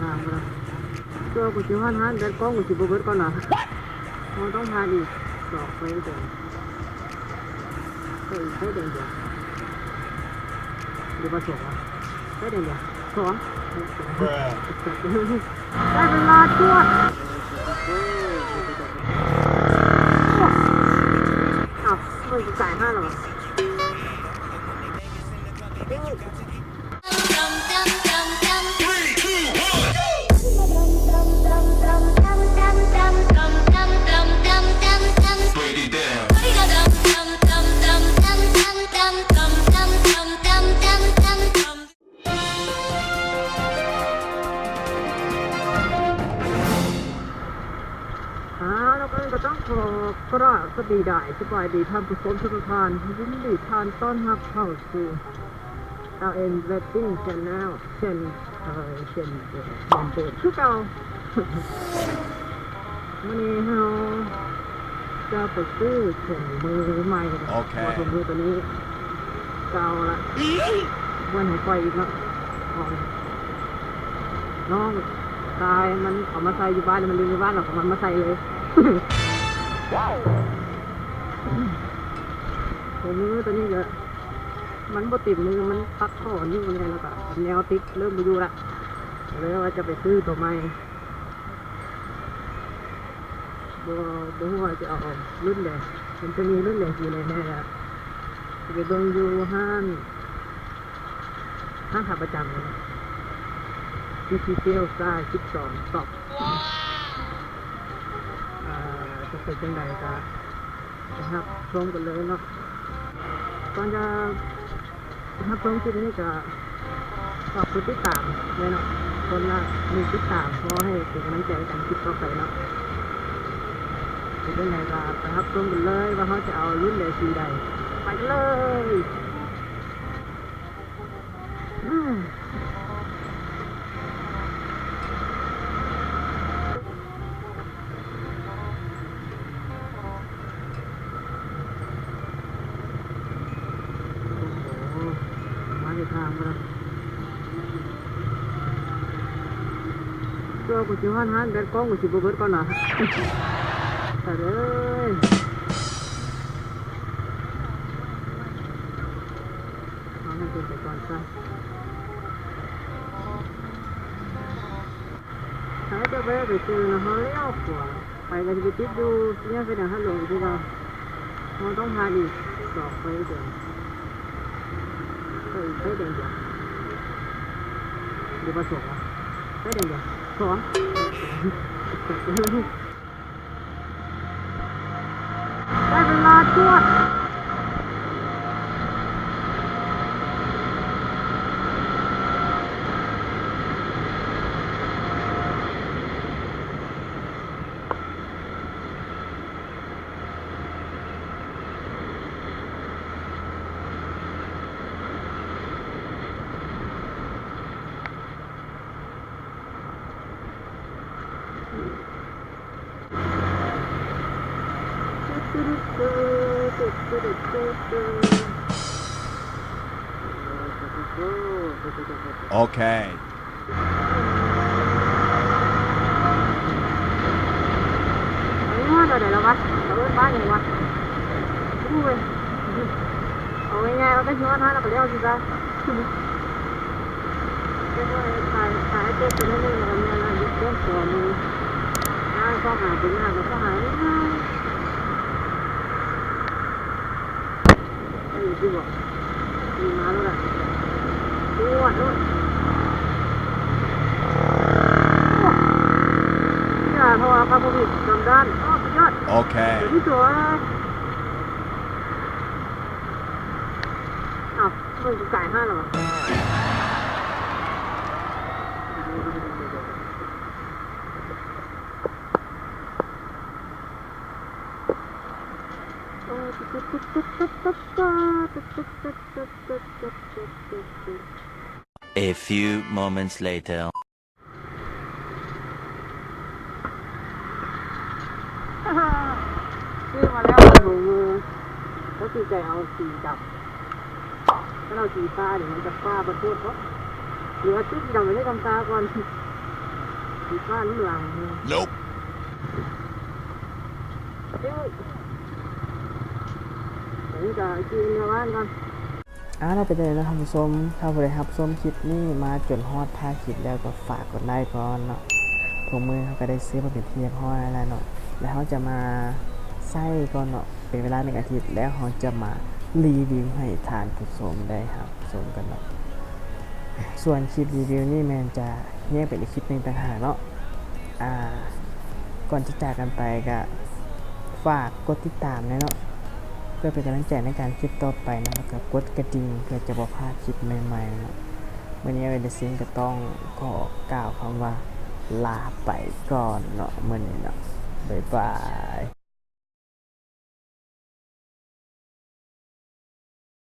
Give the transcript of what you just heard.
ທາງບໍ່ໄດ້ ຕົວະກູຊິຮອດຮ້ານ ແບດກ້ອງກູຊິບໍ່ເບິດກ່ອນຫວາ? ເຮົາຕ້ອງຜ່ານອີກດອກໄຟແດງ ໄຟ ໄຟແດງດຽວ ຫຼືວ່າສອງຫວາ? ໄຟແດງດຽວ ສອງ ໄດ້ເວລາຕົວະ ອ້າວ ເບິ່ງກາຍມາແລ້ວຫວາ? ອາ ແລ້ວກໍຕ້ອງຂໍກາບສະຫວັດດີ ສະບາຍດີທ່ານຜູ້ຊົມທຸກໆທ່ານ ຍິນດີຕ້ອນຮັບເຂົ້າສູ່ ແອລ ເອັນ ເວັດຕິ້ງ ແຊນແນວ ເຊັ່ນເຄີຍ ເຊັ່ນເດີມ ເໝືອນເດີມຄືເກົ່າ. ມື້ນີ້ເຮົາຈະໄປຊື້ຖົງມືໃໝ່ເນາະ ໂອເຄ ເພາະວ່າຖົງມືຕົວນີ້ເກົ່າລະ ບໍ່ໃຫ້ປ່ອຍອີກເນາະ ນ້ອງຊາຍມັນເອົາມາໃສ່ຢູ່ບ້ານ ມັນລືມຢູ່ບ້ານ ເອົາຂອງມັນມາໃສ່ເລີຍ. ຖົງມືຕົວນີ້ກະ ມັນບໍ່ເຕັມມື ມັນຕັດຂໍ້ນິ້ວແນ່ ແລ້ວກະແນວຕິດເລີ່ມບໍ່ຢູ່ລະ ເລີຍວ່າຈະໄປຊື້ຕົວໃໝ່ ບໍ່ ບໍ່ຮູ້ວ່າຈະເອົາລຸ້ນໃດ ມັນຈະມີລຸ້ນໃດທີ່ແນ່ໆ ລະ ຈະໄປເບິ່ງຢູ່ຮ້ານ ຮ້ານຂາປະຈຳນີ້ແຫຼະ ທີ່ຊີເຊວຊາຍສິບສອງ ຕອບ ອ່າ ຈະເປັນຈັ່ງໃດກະ ໄປຮັບຊົມກັນເລີຍເນາະ. ກ່ອນຈະຮັບຊົມຄລິບນີ້ກະຝາກກົດຕິດຕາມແດ່ເນາະ ຄົນລະໜຶ່ງຕິດຕາມ ເພື່ອໃຫ້ເປັນກຳລັງໃຈກັນຄລິບຕໍ່ໄປເນາະ. ເປັນຈັ່ງໃດກະໄປຮັບຊົມກັນເລີຍວ່າເຮົາຈະເອົາລຸ້ນໃດສີໃດ ໄປກັນເລີຍ. ໂອ້ໂຫ ມາໃນທາງພຸ້ນນະ ຕົວະກູຊິຮອດຮ້ານ ແບດກ້ອງກູຊິບໍ່ເບິດກ່ອນຫວາ? ຕາຍເອີຍ. ເອົາໃຫ້ເພິ່ນໄປກ່ອນຊະ ຖ້າເຈົ້າໄປ ໄປເຈີນະ ເຮົາລ້ຽວຂວາ ໄປກະຊິໄປຕິດຢູ່ສີ່ແຍກໄຟແດງທາດຫຼວງຄືເກົ່າ ເຮົາຕ້ອງຜ່ານອີກດອກໄຟແດງ ໄຟ ໄຟແດງດຽວ ຫຼືວ່າສອງຫວາ? ໄຟແດງດຽວ ສອງ. ໄດ້ເວລາຕົວະ ໂອເຄ ໄປຮອດແຖວໃດແລ້ວວະ? ເຂົາເອີ້ນບ້ານຫຍັງວະ? ບໍ່ຮູ້ເວີຍ ເອົາງ່າຍໆ ວ່າໄປຮອດຫັ້ນແລ້ວກະແລ້ວຊິຊະ. ແຕ່ວ່າຂາຍ ຂາຍເປັດໄປໜ້ອຍໜຶ່ງ ແລ້ວກະແມ່ນລະ ເຮັດເຄື່ອງຕົວໜຶ່ງ ຫາຊອກຫາເບິ່ງ ຫາກະຊອກຫາງ່າຍໆ ໄດ້ຢູ່ຕິບໍ່? ຂີ່ມາໂລດລະ ຈວດໂລດ. ໂອ້ ຢ່າ ເພາະວ່າພະໂຄວິດ ກຳດ້ານ ໂອ້ ສຸດຍອດ ໂອເຄ ສວຍ ເອົ້າ ເບິ່ງກາຍມາແລ້ວຫວາ? A few moments later. ຊື້ມາແລ້ວ ໂອ້ໂຫ ເຂົາຊິໃຈເອົາສີດຳ ຄັນເອົາສີຟ້ານີ້ມັນຈະຟ້າປະໂທດເນາະ ຫຼືວ່າຊື້ສີດຳໄວ້ໃນກຳຕາກ່ອນ. ບ້ານຫຼັງນີ້ Nope. ເອີ ເປັນກະກິນແນວບ້ານກ່ອນ. ອ່າ ແລ້ວເປັນຈັ່ງໃດເນາະທ່ານຜູ້ຊົມ? ຖ້າຜູ້ໃດຮັບຊົມຄລິບນີ້ມາຈົນຮອດທ້າຍຄລິບແລ້ວ ກໍຝາກກົດໄລກ່ອນເນາະ. ຖົງມືເຮົາກໍໄດ້ຊື້ມາເປັນທີ່ຮຽບຮ້ອຍແລ້ວເນາະ ແລ້ວເຮົາຈະມາໃຊ້ກ່ອນເນາະ ເປັນເວລາໜຶ່ງອາທິດ ແລ້ວເຮົາຈະມາຣີວິວໃຫ້ທ່ານຜູ້ຊົມໄດ້ຮັບຊົມກັນເນາະ. ສ່ວນຄລິບຣີວິວນີ້ແມ່ນຈະແຍກເປັນອີກຄລິບໜຶ່ງຕ່າງຫາກເນາະ. ອ່າ ກ່ອນຈະຈາກກັນໄປ ກະຝາກກົດຕິດຕາມແດ່ເນາະ ເພື່ອເປັນກຳລັງໃຈໃນການຄລິບຕໍ່ໄປເນາະ ແລ້ວກະກົດກະດິ່ງ ເພື່ອຈະບໍ່ພາດຄລິບໃໝ່ໆເນາະ. ມື້ນີ້ເອື້ອຍເດຊິງກໍຕ້ອງຂໍກ່າວຄຳວ່າລາໄປກ່ອນເນາະ ມື້ນີ້ເນາະ ບາຍບາຍ.